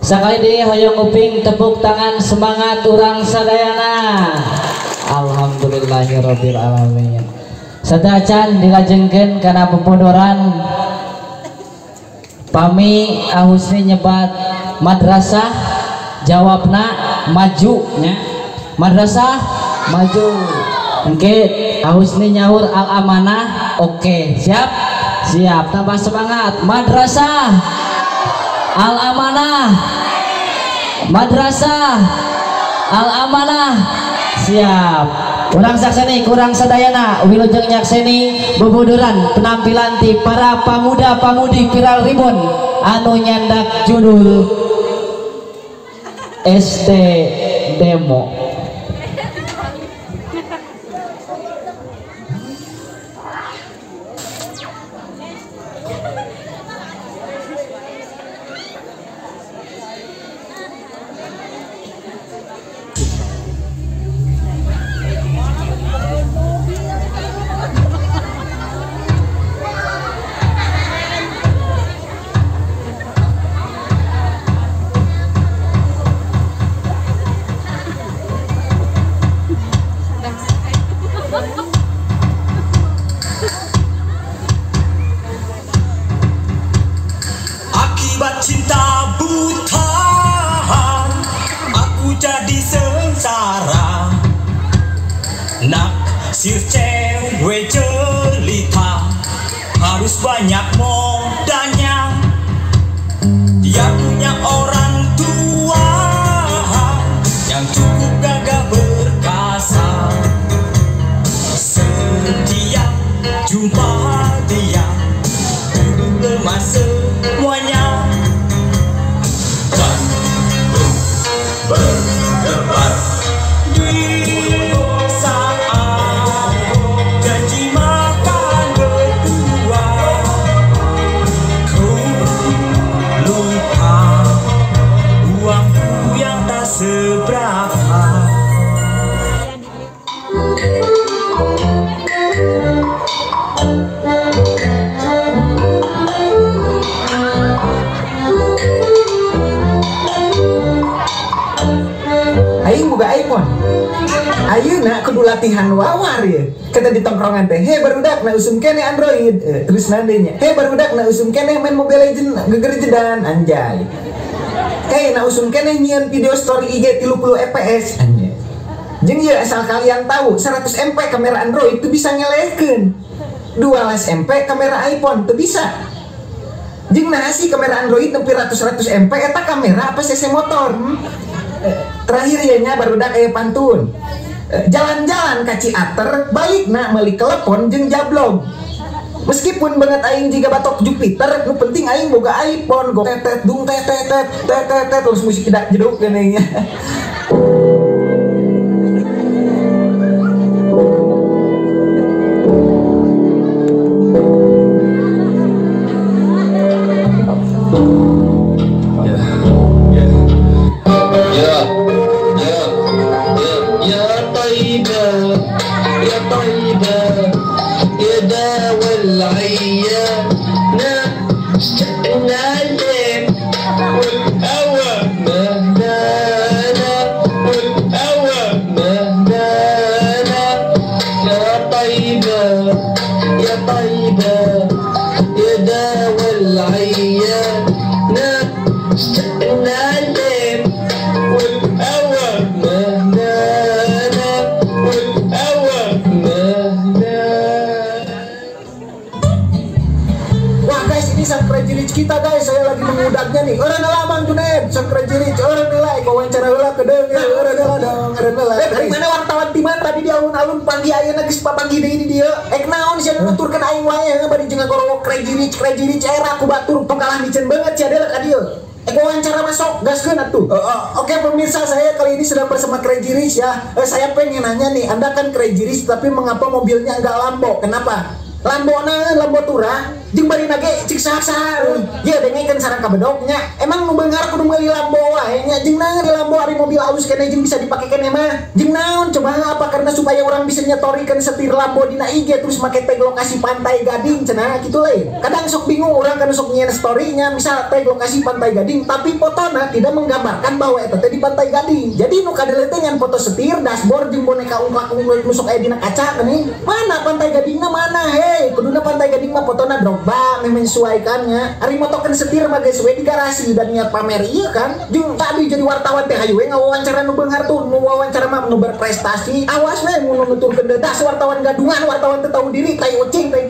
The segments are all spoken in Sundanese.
Sakali deui hoyong nguping tepuk tangan semangat urang sadayana. Alhamdulillahirabbil alamin. Sadacan dilajengkeun kana pepodoran pami Ahusni nyebat madrasah jawabna maju nya. Madrasah maju. Engke Ahusni nyaur al amanah oke. Siap? Siap, tambah semangat. Madrasah al amanah. Madrasah al amanah. Siap. Urang sakseni kurang sadayana wilujeng nyakseni bebuduran penampilan ti para pamuda-pamudi viral ribon anu nyandak judul ST Demo. Akibat cinta buta, aku jadi sengsara. Naksir cewek jelita, harus banyak modalnya. Dia punya orang tua yang cukup gagah perkasa. Setiap jumpa dia, duduk lemah semuanya. Berdebar di saat janji makan berdua, ku lupa uangku yang tak seberapa. Aing boga iPhone. Ayeuna kudu latihan wawar ya. Kata di tongkrongan teh, "Hei barudak na usum keneh Android." Terus nandenya, "Hei barudak na usum keneh main Mobile Legends gegerjedan anjay." "Hei na usum keneh nyieun video story IG 30 fps anjay." Jeung ieu asal kalian tahu, 100 MP kamera Android itu bisa ngelehkeun. 12 MP kamera iPhone teu bisa. Jeung naha sih kamera Android nepi ratus-ratus MP eta kamera apa CC motor? Terakhir ya nya barudak aya pantun. Jalan-jalan ka Ciater, balikna meuli telepon jeung jablog. Meskipun banget aing jiga batok Jupiter, nu penting aing boga iPhone, go tetet dung tetet tet tet tet terus musik tidak jeduk geuning nya. يا طيبة يا داوى العيانة، اشتقنا لك والهوى مهدانا، والهوى مهدانا. يا طيبة يا طيبة يا داوى العيانة، اشتقنا لك والهوى مهدانا، والهوى مهدانا. Wah guys, ini sang Crazy Rich kita guys, saya lagi mengudaknya nih. Orang nela Bang Junaid, sang Crazy Rich, orang nela wawancara heula kedeung, orang nela dong, orang nela. Dari mana wartawan di mana tadi di alun-alun panggih ayeuna geus papanggih deui di dieu. Ek naon sia nuturkeun aing wae bari jeung ngagorowok Crazy Rich, Crazy Rich era ku batur tong kalah miceun banget sia deuleu ka dieu. Wawancara masuk, gaskeun atuh. Oke pemirsa, saya kali ini sedang bersama Crazy Rich ya. Saya pengen nanya nih, Anda kan Crazy Rich tapi mengapa mobilnya enggak Lambo? Kenapa? Lambo naon, Lambo turah jeung bari nage cik saha-saha. Ye dengekeun sareng kabedoknya. Emang nu beunghar kudu meuli Lambo wae nya, jeung naon di Lambo ari mobil alus keneh jeung bisa dipake keneh mah. Jeung naon coba apa karena supaya orang bisa nyetorikeun setir Lambo dina IG terus make tag lokasi Pantai Gading cenah kitu lain. Kadang sok bingung orang kan sok nyieun story-nya misal tag lokasi Pantai Gading tapi fotona tidak menggambarkan bahwa eta teh di Pantai Gading. Jadi nu kadele teh ngan foto setir, dashboard jeung boneka ungklak-ungklak nu sok aya dina kaca geuning. Mana Pantai Gadingna mana hei? Kuduna Pantai Gading mah fotona Drogba menyesuaikannya. Ari motokeun setir mah geus we di garasi dan niat pamer ieu kan. Jeung tadi jadi wartawan teh hayu we ngawawancara nu beunghar tuh, nu wawancara mah nu berprestasi. Awas we mun nuturkeun dedas wartawan gadungan, wartawan teu tahu diri tai ucing teh.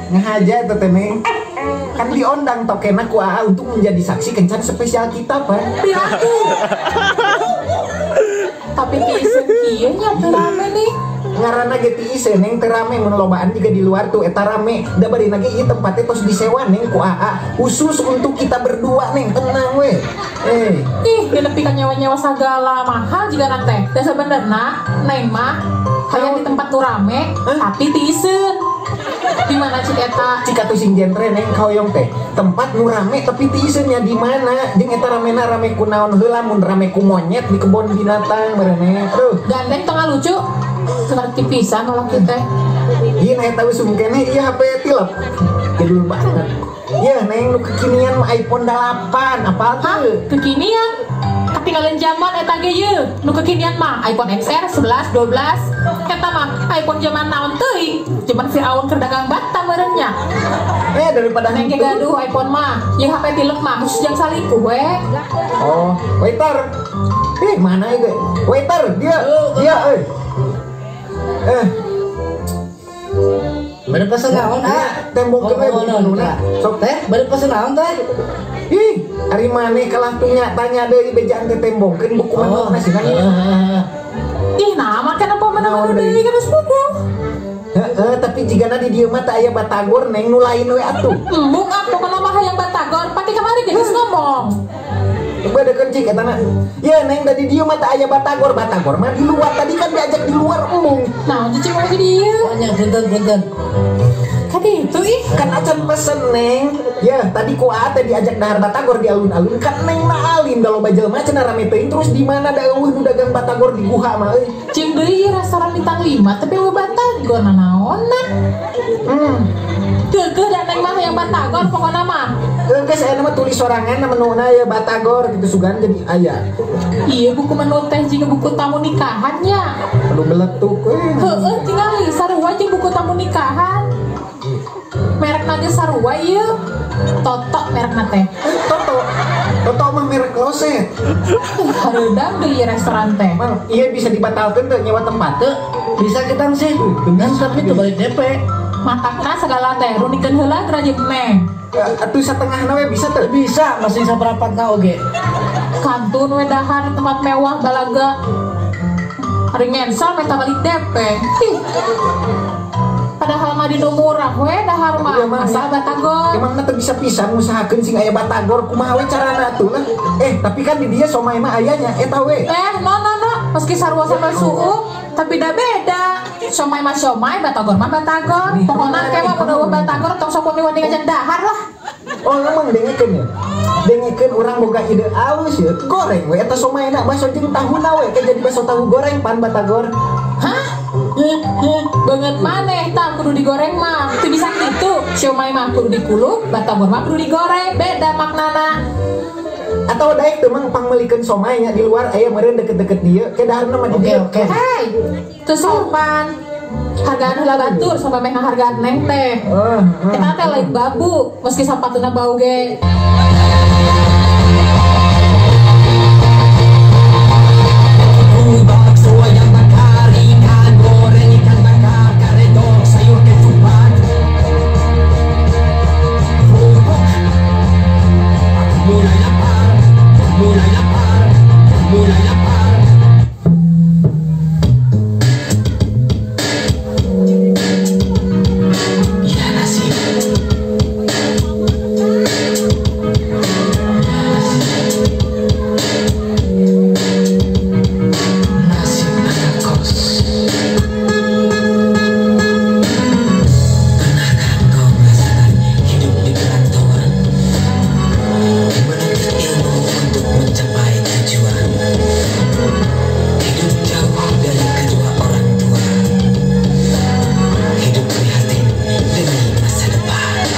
Ngahaja teh Neng. Kan diondang tokena ku AA untuk menjadi saksi kencan spesial kita, Pak. Aku. Tapi tiiseun kieu nya teu rame nih. Ngaranna ge tiiseun Neng teu rame mun lobaan juga di luar tuh eta rame. Da barina ge ieu tempatnya tos disewa Neng ku AA khusus untuk kita berdua Neng, tenang we. Ih, dinepi ka nyewa-nyewa sagala mahal juga teh. Da sabenerna Neng mah hayang di tempat nu rame tapi tiiseun. Di mana cik eta? Cik atuh sing genre Neng kaoyong teh. Tempat nu rame tapi tiiseun nya di mana? Jeung eta ramena rame ku naon heula mun rame ku monyet di kebon binatang meureun. Aduh. Gandeng tong lucu. Seperti pisan nolak teh. Ieu na eta usum keneh ieu HP tilep. Jadul banget. Ieu Neng nu kekinian mah iPhone 8, apal teu? Kekinian? Ketinggalan zaman eta ge yeuh. Nu kekinian mah iPhone XR 11, 12. Eta mah iPhone zaman naon teuing? Zaman Firaun keur dagang bata meureun nya. Daripada Neng ge gaduh iPhone mah. Ieu HP tilep mah khusus jang salingkuh we. Oh, waiter. Mana ieu? Waiter, dia euy. Bade pesen naon ah? Tembok we menuna. Sok teh, bade pesen naon teh? Ih, ari maneh kalah tuh tanya deui bejaan teh tembongkeun buku manehna sih kan. Ih, nah make nempo menu deui geus buku. Heeh, tapi jigana di dieu mah teh aya batagor Neng nu lain we atuh. Embung ah pokona mah hayang batagor, pake kamari ge geus ngomong. Bedekeun cik eta na. Ya Neng da di dieu mah teh aya batagor, batagor mah di luar tadi kan diajak di luar embung. Naon cicing we di dieu? Oh nya punten-punten. Kadi itu ih kan acan pesen Neng. Ya tadi ku aa teh diajak dahar batagor di alun-alun kan Neng mah alim da loba jelema cenah rame teuing terus di mana da eueuh nu dagang batagor di guha mah euy. Jeung deui restoran bintang 5 tapi eueuh batagor nanaonan. Geugeuh da Neng mah hayang batagor pokona mah. Geus aya mah tulis sorangan menuna ya batagor gitu sugan jadi aya. Iya buku menu teh jeung buku tamu nikahan nya. Perlu meletuk euy. Heueuh tingali sarua jeung buku tamu nikahan. Merekna ge sarua ieu. Toto merekna teh. Toto. Toto mah merek kloset. Hareudang deui restoran teh. Mang, iya bisa dibatalkeun teu nyewa tempat teu? Bisa ketang sih. Kan tapi teu balik DP. Matakna segala teh runikeun heula jeung Neng. Atuh satengahna we bisa teu? Bisa, masih saperapatna oge. Kantun we dahar tempat mewah balaga. Ari ngensel meta balik DP. Ih. Padahal mah di nu murah we dahar mah asal batagor. Emang teu bisa pisan ngusahakeun sing aya batagor kumaha we carana atuh lah. Tapi kan di dieu somai mah ayanya eta we. No no no, meski sarua sama suuk tapi da beda. Somai mah somai, batagor mah batagor. Pokona ke mah mun eueuh batagor tong sok wani ngajak dahar lah. Oh, emang dengekeun ya. Dengekeun urang boga ide alus ya. Goreng we eta somaina baso jeung tahuna we ke jadi baso tahu goreng pan batagor. Hah? Banget maneh tah kudu digoreng mah. Teu bisa kitu. Siomay mah kudu dikuluk, batagor mah kudu digoreng. Beda maknana. Atau daek teu mang pangmeulikeun somai nya di luar aya meureun deket-deket dieu ke daharna mah di dieu. Oke. Hei, teu sopan. Hargaan heula batur sampai meh ngahargaan neng teh. Kita teh lain babu meski sapatuna bau ge. Bakso ayam bakar, ikan goreng, ikan bakar, karedok, sayur ketupat, kerupuk. Aku mulai lapar, mulai lapar, mulai lapar. Ya nasib, ya nasib. Nasib anak kos. Pernahkah kau merasakan hidup di perantauan? Menuntut ilmu untuk mencapai tujuan. Hidup jauh dari kedua orang tua. Hidup prihatin demi masa depan.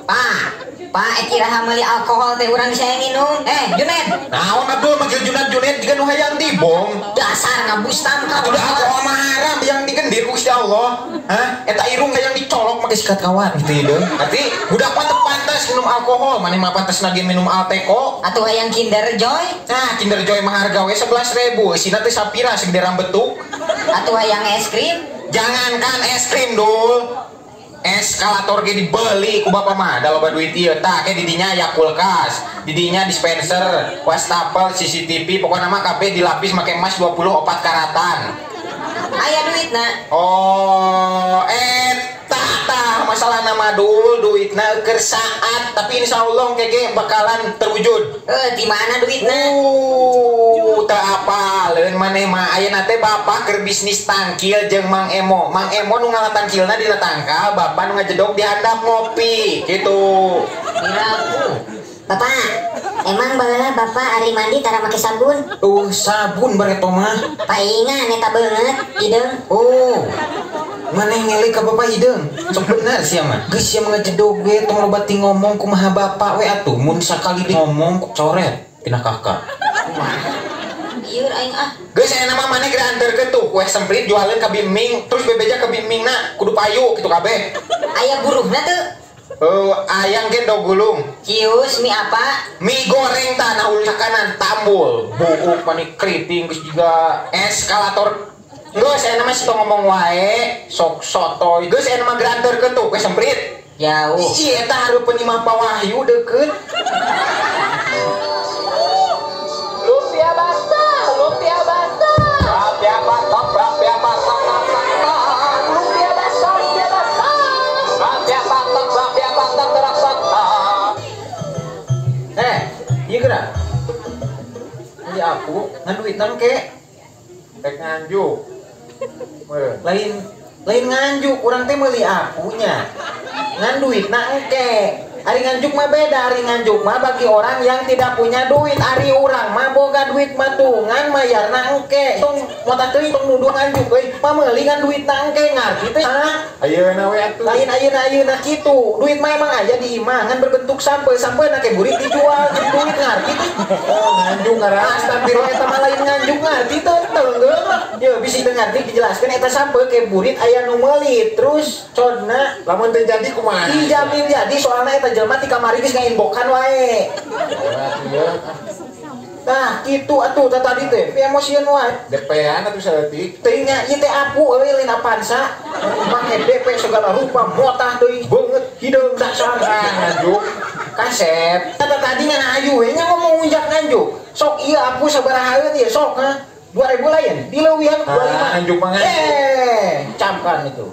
Pak, Pak, iraha meuli alkohol teh urang saya minum. Junet, Naon Abdul manggil Junat Junet jika nu hayang dibong. dasar ngabustam ka. Udah alkohol mah haram yang digendir ku Gusti Allah. Hah? Eta irung hayang dicolok make sikat kawat gitu hideung. Berarti budak mah teu pantes minum alkohol, maneh mah pantes nage minum Alteco. Atuh hayang Kinder Joy, Nah, Kinder Joy mah harga we 11.000, isina teh sapira segede rambetuk. atuh hayang es krim. Jangankan es krim, Dul. Eskalator ge dibeli ku bapak mah, da loba duit ieu. Tah ke didinya aya kulkas, didinya dispenser, wastafel, CCTV, pokokna mah kabeh dilapis make emas 24 karatan. Aya duitna. Oh, eta tah masalah nama Dul, duitna keur saat, tapi insyaallah kege bakalan terwujud. Di mana duitna? Teu apaleun maneh mah ayeuna teh bapak keur bisnis tangkil jeung Mang Emo. Mang Emo nu ngala tangkilna dina tangkal, bapak nu ngajedog di handap ngopi gitu. Piraku. Bapak, emang baheula bapak ari mandi tara make sabun? Sabun bareto mah. Paingan eta beungeut hideung. Oh. Maneh ngelik ka bapak hideung. Sok bener sia mah. Geus sia mah ngajedog we tong loba ti ngomong kumaha bapak we atuh. Mun sakali di ngomong coret tina kakak. Ieur aing ah. Geus aya nama maneh geura anterkeun tuh kue semprit jualeun ka Biming, terus bebeja ka Bimingna kudu payu kitu kabeh. Aya buruhna teu? Ayang ge dog gulung. Cius mie apa? Mie goreng tanah ulu kanan tambul. Buuk mani keriting geus juga eskalator. Geus aya nama situ ngomong wae, sok sotoy. Geus aya nama geura anterkeun tuh kue semprit. Jauh. Ih, eta hareupeun imah Pak Wahyu deukeut. Lumpia basah, lumpia basah. Lumpia basah, lumpia basah, Lumpia basah, lumpia basah. Lumpia basah, lumpia basah terasa. Ieu geura. Beli aku ngan duit nang ke. Rek nganjuk. Lain nganjuk, urang teh meuli akunya. Ngan duit na engke. Ari nganjuk mah beda, ari nganjuk mah bagi orang yang tidak punya duit. Ari urang mah boga duit mah tuh ngan mayarna engke. Tong motak teuing tong nuduh nganjuk euy. Mah meuli ngan duit na engke ngarti teh. Hah? Ayeuna we atuh. Lain ayeuna kitu. Duit mah emang aya di imah ngan berbentuk sampe, sampe na ke burit dijual jadi duit ngarti teh. Oh, nganjuk ngaran. Astagfirullah eta mah lain nganjuk ngarti teh teu. Ye bisi teu ngarti dijelaskeun eta sampe ke burit aya nu meuli terus codna lamun teu jadi kumaha? Dijamin jadi soalna eta jelema ti kamari geus ngainbokan wae. Nah, kitu atuh tah tadi teh emosian wae. DP-an atuh saeutik. Teu nya ieu teh aku euy lain Avanza. Make DP segala rupa motah deui beungeut hideung dasar nganjuk. Kasep. Tah tadi ngan ayu we nya ngomong unjak nganjuk. Sok ieu aku sabarahaeun ieu sok ha. 2000 lain, dileuwihan 25. Nganjuk mah nganjuk. Camkan itu.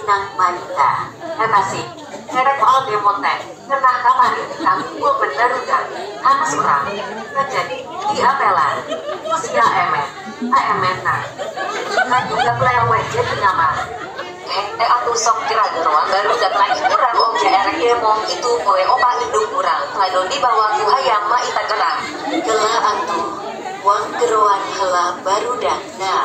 Inang Malita. Eta sih, erek moal demo teh, ngenah kamari kakumpul barudak, hanes urang, jadi diapelan, ku sia emen, aemenna. Kajuga lewe jadi nama. Henteu atuh sok kira geroan barudak lain urang oge erek demo itu poe opa indung urang, ladon dibawa ku hayang ma ita gerang. Gelah atuh, wang geroan heula barudakna.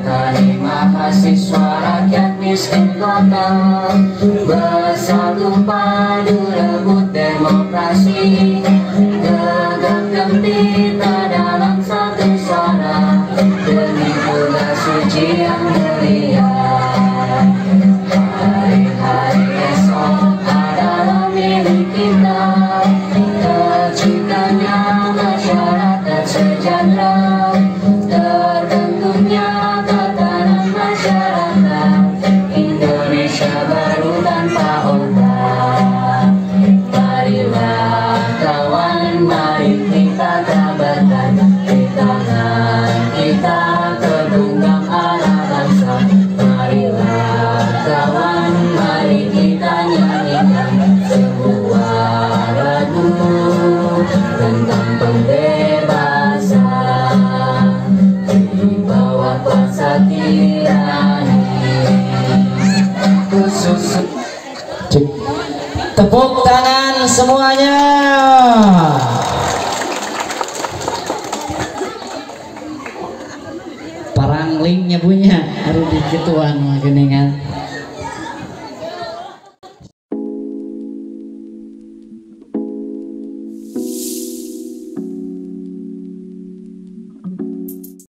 Kami mahasiswa rakyat miskin kota, bersatu padu rebut demokrasi, gegap gempita dalam satu suara, demi tugas suci yang mulia. Hari-hari esok adalah milik kita, terciptanya masyarakat sejahtera, terbentuknya tatanan masyarakat Indonesia baru tanpa orde. Marilah kawan, mari kita kabarkan di tangan kita tergenggam arah bangsa. Marilah kawan, mari kita nyanyikan sebuah lagu tentang pembebasan di bawah kuasa tirani. Khusus Tepuk tangan semuanya. Paranglingnya punya harus dikituan mah geuningan.